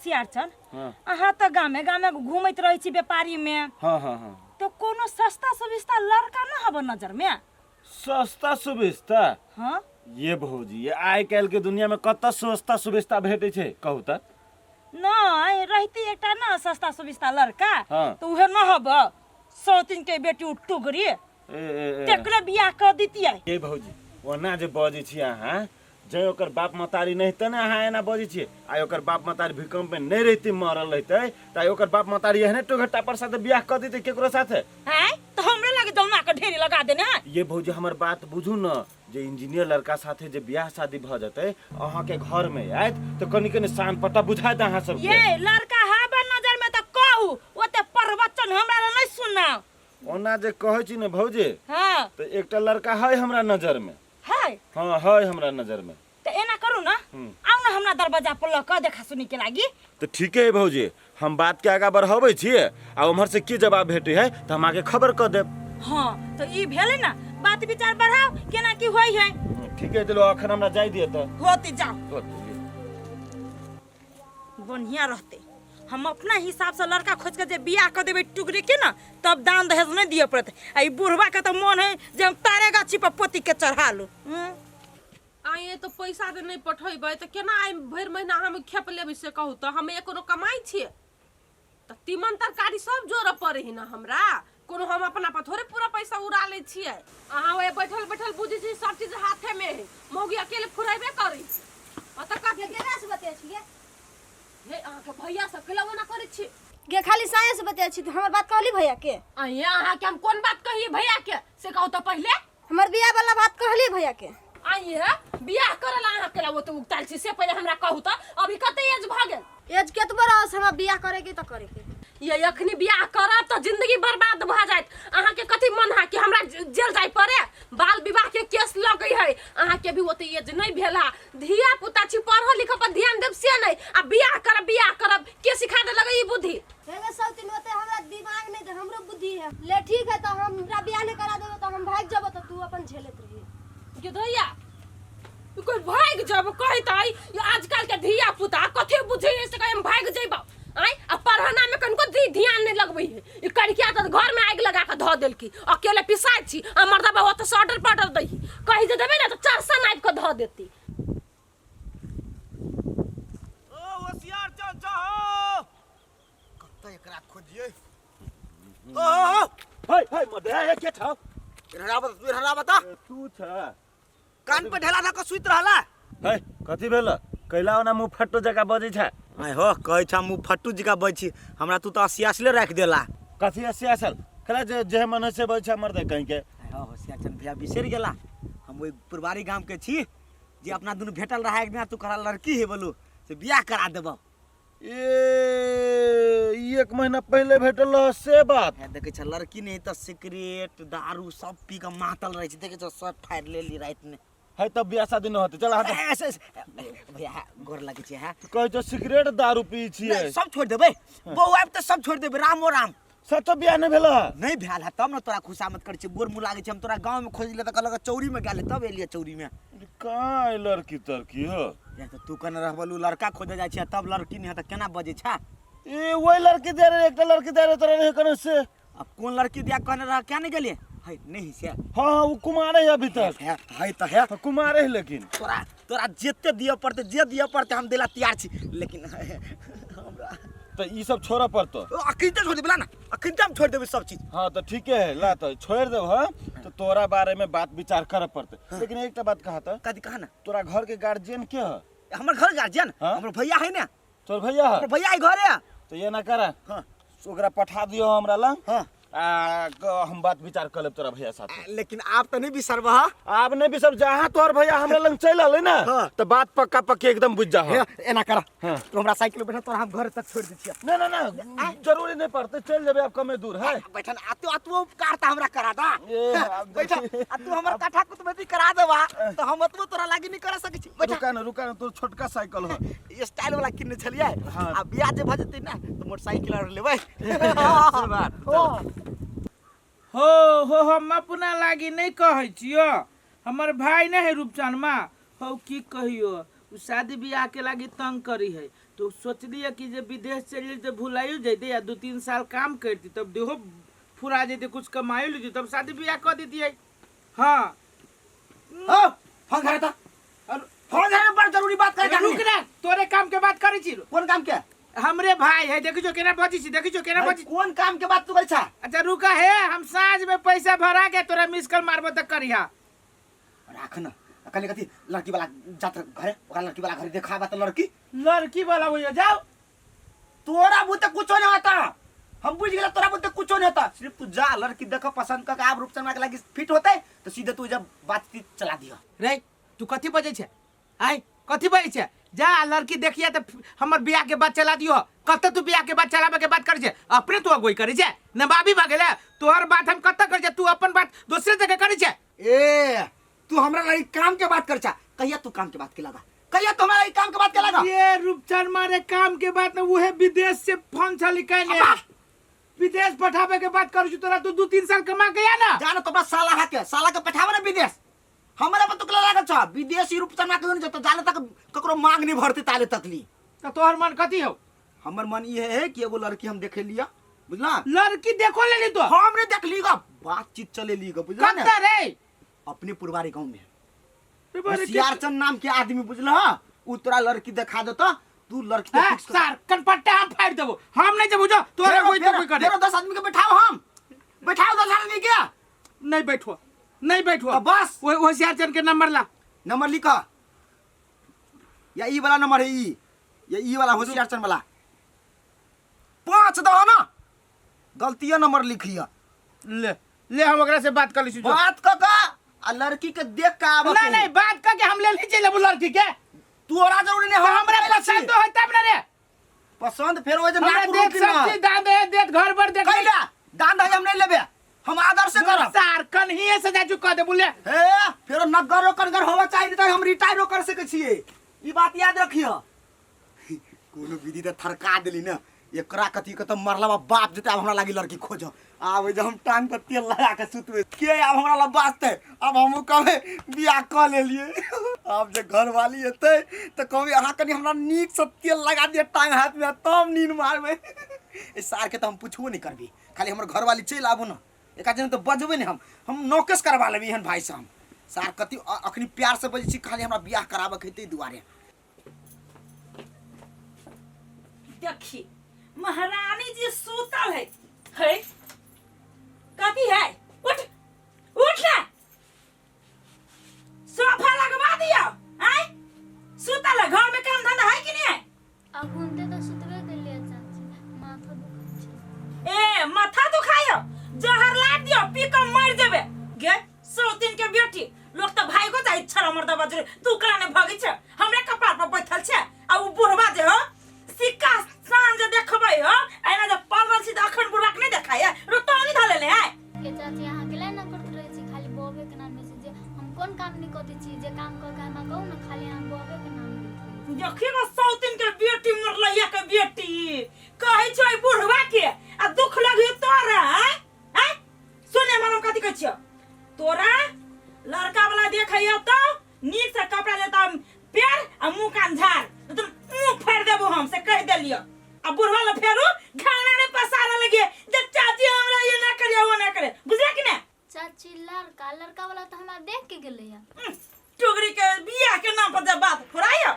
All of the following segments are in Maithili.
होशियार छन। हाँ। अहाँ तऽ गामे गामे घूमैत रहै छी व्यापारीमे। हाँ हाँ हाँ तऽ कोनो सस्ता सुविस्ता लड़का न हब नजरमे? सस्ता सुविस्ता? हाँ। ये भौजी, ये आइ काल्हि के दुनिया में कतऽ सस्ता सुविस्ता भेटै छै, कहू तऽ? नहीं रहती एकटा न सस्ता सुविस्ता लड़का। हाँ। तो उहे न हब सौतीन के बेटी उ टुगरी। ए ए ए तेकरे बियाह कर दितियै। ये भौजी, ओना जे बजै छी अहाँ, जे ओकर बाप महतारी नहि तऽ ने अहाँ एना बजै छियै। आइ ओकर बाप महतारी भूकंप में नहि रहितै, मरल रहितै, तऽ आइ ओकर बाप महतारी एहने टोघट्टा पर साथे बियाह कऽ दितै केकरो साथे। आँय, तऽ हमरे लगे जौना के ढेरी लगा देने है। ये भौजी, हमर बात बुझू न, जे इंजीनियर लड़का साथे जे बियाह शादी भऽ जेतै, अहाँके घर में आयत तऽ कनि कनि शान पता बुझायत अहाँ सबके। ये लड़का हबे नजर में तऽ कहू, ओते प्रवचन हमरा लए नहि सुनाउ। ओना जे कहै छी ने भौजी, हाँ। तऽ एकटा लड़का है हमरा नजर में। है? हाँ, है हमरा नजर में। तऽ एना करू न, आउ न हमरा दरवाजा पर लऽ कऽ देखा सुनी के लागी। तऽ ठीके है भौजी, हम बात के आगा बढ़ाबै छियै आ उम्हर से की जवाब भेटै है तऽ हम आगे खबर कऽ देब। हाँ, तऽ ई भेलै न बात विचार, बढ़ाउ केना की होइ है। ठीके है, चलो अखन हमरा जाय दिअ तऽ। होती जाउ। होती। बढ़िया रहते, हम अपना हिसाब से लड़का खोज के जे बियाह कर देबै टुकड़ी के ना, तब दान दहेज नहीं दिए पड़त। आ ई बुढ़वा के तो मन है जे हम तारे गाछी पर पोती के चढ़ा लू। आइ तो पैसा जे नहि पठेबै तऽ केना आइ भरि महीना हम खेप लेबै से कहू तऽ? हम कोनो कमाइ छियै तऽ तीमन तरकारी सब जोड़ऽ पड़ै है ने हमरा। कोनो हम अपना पर थोड़े पूरा पैसा उड़ा लै छियै। अहाँ ओए बैठल बैठल बुझै छी सब चीज हाथेमे है, मौगी अकेले फुरेबे करै छै। ओतऽ कथी केकरा से बतियाइ छियै? हे, अहाँके भैया सब केला ओना करै छी? गे, खाली साया से बतियाइ छी तू? हमर बात कहली भैया के? अहीं अहाँके हम कोन बात कहिए भैया के से कहू तऽ पहिले। हमर बियाह वाला बात कहली भैया के? आइए बियाह करल अहाँ केला ओते उगताल छी से पहिले हमरा कहू तऽ, अभी कते एज भऽ गेल? एज केतबो रहस, हमरा बियाह करे के तऽ करे के। ये अखनी बियाह करब तऽ जिंदगी बर्बाद भऽ जायत। अहाँके कथी मन है कि हमरा जेल जाय पड़े? बाल विवाह के केस लगै है। अहाँके भी ओते एज नहि भेल है, धिया पुता छी, पढ़ल लिखल पर ध्यान देब से नहि, आ बियाह करब बियाह करब, के सिखा देलक ई बुद्धि? हेगे सौतीन, ओते हमरा दिमाग नहीं दे, हमरो बुद्धि है। ले ठीक है, तो हमरा बियाह नहीं करा देबे तो हम भाग जबो, तो तू अपन झेलत रही। गिधैया, ई कोई भागि जब कहैत है? ई आजकल के धिया पुता कथी बुझै है से कहे हम भागि जइबौ? आँय, आ पढ़ना में कनिको ध्यान नहीं लगबै है। ई करिया तऽ घर में आगि लगा के धऽ देलकी, अकेले पिसाइ छी आ मर्दबा ओतऽ से ऑर्डर पार्डर दै है। कहि जे देबै ने तऽ चार आबि कऽ धऽ देती। ओ होशियार चाचा हो, कतऽ एकरा खोजिए? ओ हो हो। हे हे मदे हे, के छौ? इधर बता, तू इधर बता। तू छ कान पे ढेला धऽ कऽ सुति रहला। हे, कथी भेल? कैला ओना मुँह फट्टू जकाँ बजै छै? आइ हो, कहै छ मुँह फट्टू जकाँ बजै छी। हमरा तू तऽ असियासले राखि देला। कथी असियासल? खेला जे जे मन है से बजै छै मर्दे कहीं के। आइ हो, होशियार चंद भैया बिसरि गेला, हम ओहि पुरबारी गाम के छी जे अपना दुनू भेटल रहा एक दिना, तू कहला लड़की है बोलू से बियाह करा देबो। ए, ई एक महीना पहले भेटल रह से बात? हे, देखै छ लड़की नहीं तऽ सिगरेट दारू सब पी कऽ मातल रहै छै। देखै छ शर्ट फाड़ि लेली रातिमे। है तब बियाह शादी न होते, चल हट। ऐसे ऐसे भैया, गोर लगै छै। है कहै छौ सिगरेट दारू पी छियै। नहि, सब छोड़ि देबै, बौआ आबि तऽ सब छोड़ि देबै, रामो राम। सच बियाह नहि भेल? नहि भेल है तब ने तोरा खुशामद करै छियै, गोर मुँह लागै छै। हम तोरा गाँवमे खोजलियै तऽ कहलक चौरीमे गेल, तब एलियै चौरीमे। कहाँ है लड़की तड़की हो? या तऽ तू कहने रहबलू लड़का खोजे जाइ छियै, तब लड़की नहि है तऽ केना बजै छै? ए, वही लड़की दे रहे, एकटा लड़की दे रहे तोरा रहे कहने से। अब कोन लड़की दिया कहने रह? क्या नहीं गेलियै है नहीं से? हाँ हाँ, वो कुमार है अभी तक। है है तऽ है। हाँ, कुमार है लेकिन। तोरा तोरा जेते दिअ पड़तै, जे दिअ पड़तै हम देला तैयार छी, लेकिन हमरा तऽ ई सब छोड़ऽ पड़तो। अखन तऽ छोड़ देबै ना, अखन तऽ हम छोड़ देबै सब चीज। हाँ तऽ ठीके है, ला तऽ छोड़ देब। हाँ, तऽ तोरा बारे में बात विचार करऽ पड़तै। हाँ। लेकिन एकटा बात कहा तऽ। कथी? कहा ना। तोरा घर के गार्जियन के है? हमर घर गार्जियन? हाँ? हमर भैया है ने। तोर भैया है? हमर भैया है घरे। तो ये ना करा। हाँ। ओकरा पठा दियो हमरा लग। हाँ। आ हम बात विचार कर लेब तोरा भैया साथे। लेकिन आप तऽ नहीं बिसरबह? आब नहीं बिसर। जहाँ तोहर भैया हमरा लग चलि अलै ना, हाँ। तऽ बात पक्का पक्की एकदम बुझ जा। हे, एना कर। हाँ। तू हमरा साइकिल पे बैठा, तोरा हम घर तक छोड़ दै छियै। ना ना ना, जरूरी नहीं पड़ते, चल जेबे, अब कमे दूर है। बैठन, आ तू आ तू उपकार तऽ हमरा करा दा। ए, आब बैठा। आ तू हमर काठा कुतबती करा देबा तऽ हम ओतबो तोरा लागी नहीं करा सकै छी। बैठा। रुका ना, रुका ना, तोर छोटका साइकिल हो। स्टाइल वाला किनने छलियै। हाँ। आ बियाह जे भऽ जेतै ने तऽ मोटरसाइकिल आर लेबै। से बात। हो हो, हम अपना लागी नहीं कहै छियो, हमर भाई नहीं है रूपचनमा, हो की कहियो, उ शादी बियाह के लागी तंग करी है। तो सोचलिए कि जे विदेश चलि जेतै भुलाइयो जैतै आ 2-3 साल काम करती तब देहो फुरा जैतै, कुछ कमाइयो लेती तब शादी बियाह कऽ देतियै। हाँ। ओ फोन धरे त, और फोन धरे, बड़ जरूरी बात करे। रुक ना, तोरे काम के बात करै छी। कोन काम के? हमरे भाई है, देखी जो केना बजै छी, देखी जो केना बजै। कोन काम के बात तू करै छा? अच्छा रुका है, हम साँझ में पैसा भरा के तोरा मिस कॉल मारबो त करिहा। राख न, कनी कथी लड़की वाला जात घरे, ओकरा लड़की वाला घरे देखाबा त लड़की। लड़की वाला हो जाओ। तोरा बुते कुछो नहीं होता, हम बुझ गेला, तोरा बुते कुछो नहीं होता। सिर्फ तू जा लड़की देख, पसंद कर के आब रूपचंद के लागी फिट होते तो सीधे तू जब बातचीत चला दिया। रे तू कथी बजै छै? आय कथी बजै छै? जा लड़की देखिया त हमर बियाह के बात चला दियो। कत तू बियाह के बात चलाबे के बात करै छै? अपने तू अगुवाई करै छै, नवाबी भऽ गेलै। तोहर बात हम कत करै छै? तू अपन बात दोसरे जगह करै छै। ए तू हमरा लागी काम के बात कर छा, कहिया तू काम के बात के लगा, कहिया तू हमरा लागी काम के बात के लगा? ये रूपचंद मारे काम के बात न, उहे विदेश से फोन छली कहने, विदेश पठाबे के बात करू छु तोरा, तू 2-3 साल कमा के आ ना। जानो तो साला हा के साला के पठाबे ना विदेश, हमरा पर तो लागल छ विदेशी रूपचंद के जत जाले तक ककरो मांग नहीं भरते ताले तक ली। त तोहर मन कथी हो? हमर मन ई है कि एगो लड़की हम देखे लिया, बुझला? लड़की देखो लेली तो? हम नहीं देख ली गा, बातचीत चले ली गा, बुझला ना? कत रे? अपने पुरवारी गांव में रे बारे के- सियारचंद नाम के आदमी, बुझला? उ तोरा लड़की देखा देता, तू लड़की के हाँ, फिक्स कर। सार कनपट्टा हम फाड़ देबो, हम नहीं जबो, जो तोरा कोई तो कोई करे। फेरो 10 आदमी के बैठाओ, हम बैठाओ 10 आदमी के। नहीं बैठो, नहीं बैठो। तो बस। वो सियारचंद के नंबर ला। नंबर लिखा, या ई वाला नंबर है ई, या ई वाला होशियारचंद वाला 5 दहो ना, गलती नंबर लिखिया। ले ले हम ओकरा से बात कर ली। बात क का आ लड़की के देख के आबऽ नहीं नहीं, बात करके हम ले ली चले लड़की के। तोरा जरूरी नहीं, तो हमरा पसंद तो है तब ना रे। पसंद फेर हो जे हमरा नाक देख रोकी ना। सब चीज दान दे देत, घर पर देख। कैला दान दहेज हम नहीं लेबे, हम आदर से करब। सार कन्हिए से जा चुका दे बोले। हे फेरो नगर कनगर होवा चाहिए त हम रिटायर कर सके छिए, ई बात याद रखियो। कोनो विधि त थरका देली ना एकरा, कथी के त मरला बा बाप जते। आब हमरा लागी लड़की खोज आब जे हम टांग पर तेल लगा के सुतबे के आब हमरा ला बाजते। आब हमहूँ कहबै बियाह कऽ लेलिए। आब जे घरवाली एतै तऽ कहबै अहाँ कनि हमरा नीकसँ तेल लगा दिअ टांग हाथमे तब नींद मारबै। एहि सारके तऽ हम पुछबो नहि करबै, खाली हमर घरवाली चलि आबू ने, एका जन तऽ बजबै नहि हम, हम नौकेश करबा लेबै एहन भाइसँ। हम सार कथी अखनी प्यारसँ बजै छी, खाली हमरा बियाह कराबऽके है ताहि दुआरे। देखी महारानी जी सूतल है, है कथी है? उठ उठ ना, सोफा लगवा दियो। आय सूतल है, घर में काम धंधा है कि नहीं है? अखुनते तऽ सुतबे केलियै चाची, माथा दुखाइ छै। ए माथा दुखायो, जहर ला दियो पी के मर जेबे गे सौतीन के बेटी। लोग तो भाई को जाइ छर मर्दा बजरे, तू करा ने भगै छ, हमरे कपार पर बैठल छ। आ उ बुढ़वा जे हो सिक्का साँझ जे देखबै हो, एना जे पड़ल छी त अखन बुढ़वा के नहीं देखाय, रोतौनी धले ले है। के चाची अहाँ केला ना करैत रहै छी, खाली बबे के नाम लै छी जे हम कोन काम नहि करै छी, जे काम कऽ के हमरा कहू ने, खाली अहाँ बबे के नाम लैत रहै छी। देखी गो सौतीन के बेटी मरलैया के बेटी कहै छै बुढ़वा के आ दुख लगी तोरा। आय आय सुने मालूम कथी कहै छियौ तोरा, लड़का वाला देखैया तो नीक से कपड़ा लेता पेर आ मुंह कान झाड़, नहीं तो मुंह फाड़ देबो हम, से कह देलियो। आ बुढ़वा ला फेरू घाना ने पसारे लगे जे चाची हमरा ये ना करे वो ना करे, बुझला कि ना? चाची लड़का लड़का वाला तऽ हमरा देख के गेलैया। टुकड़ी के बियाह के नाम पर जब बात फुराइयो,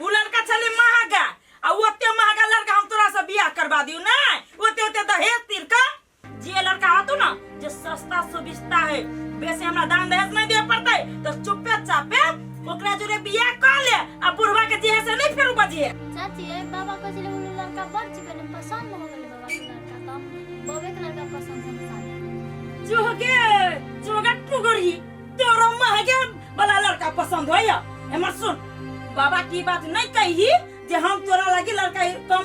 उ लड़का छले महंगा आ ओते महंगा लड़का हम तोरा से बियाह करवा दियो ना, ओते ओते दहेज तीर का जे लड़का होतो ना जे सस्ता सुविस्ता है, बेसी हमरा दान दहेज नहीं दिए पड़तै तो चुपे चापे ओकरा जोरे बियाह कर ले आ बुढ़वा के जे है से नहीं फेरू बजिए। चाची ए बाबा कहै छलै उ लड़का बड़ चिकन है, पसंद हो गेलै बाबा के लड़का, तऽ हम बबे के लड़का पसंद से हम शादी करब। जोगे जोगा टुगरी तोरो महगे वाला लड़का पसंद होइया। एमर सुन, बाबा की बात नहीं कही जे हम तोरा लगी लड़का कम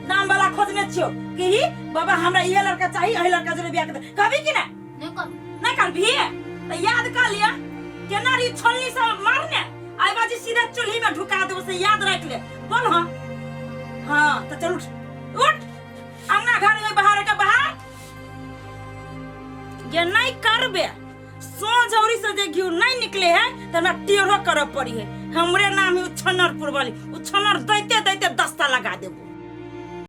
दाम वाला खोजने छियो, कही बाबा हमरा ये लड़का चाहिए, एही लड़का जोरे बियाह कर, कहबी कि ना? नहि कहब। नहीं करबी तो याद कर लिया केना री छोलनी से मारने आई बाजी सीधा चूल्ही में ढुका देबो, से याद रख ले। बोल हाँ हाँ तो चल उठ उठ अंगना घर में बाहर के बाहर ये नहीं करबे सोझौरी से जे घी नहीं निकले है तो हमरा टेढ़ो करे पड़ी है। हमरे नाम है उछनरपुर वाली, उछनर दैते दैते दस्ता लगा देबो।